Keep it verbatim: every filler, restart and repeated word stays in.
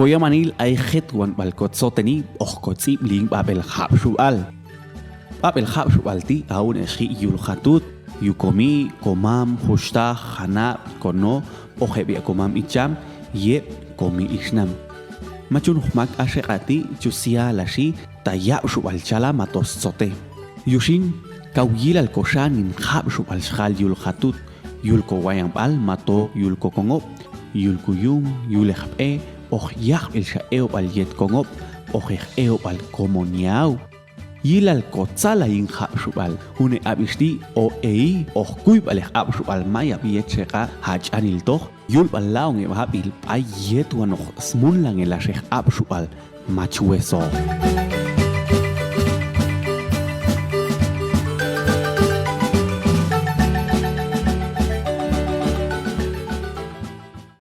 Koyamanil, ay jet wan bal ko tsote ni, oh ko ts'ibling b'abel jabxubal. B'abel jabxubal ti' a'une' xi' yul jatut, yul komi', komam, juxta, janab, kono, oh ebiak komam icham, yep, komi' ixnam. Machun jmak a xeqa'ti', chu sia la xi, ta yabxubal chala mato stsote. Yuxin, kau yilal ko xanin jabxubal xal yul jatut, yul ko wayang bal mato yul ko kongob, yul kuyum, yul ejb'e, oh yajb'il xa eobal yet kongob, oh ej eobal komon yau. Yilal ko tsalain jabxubal, une' abis ti' o ei, oh kuy bal ej abxubal mayab yet xeqa' jach'anil toh, yul bal laong ej b'abel, p'ai yet wan oh smunlang ej la xej abxubal, machweso.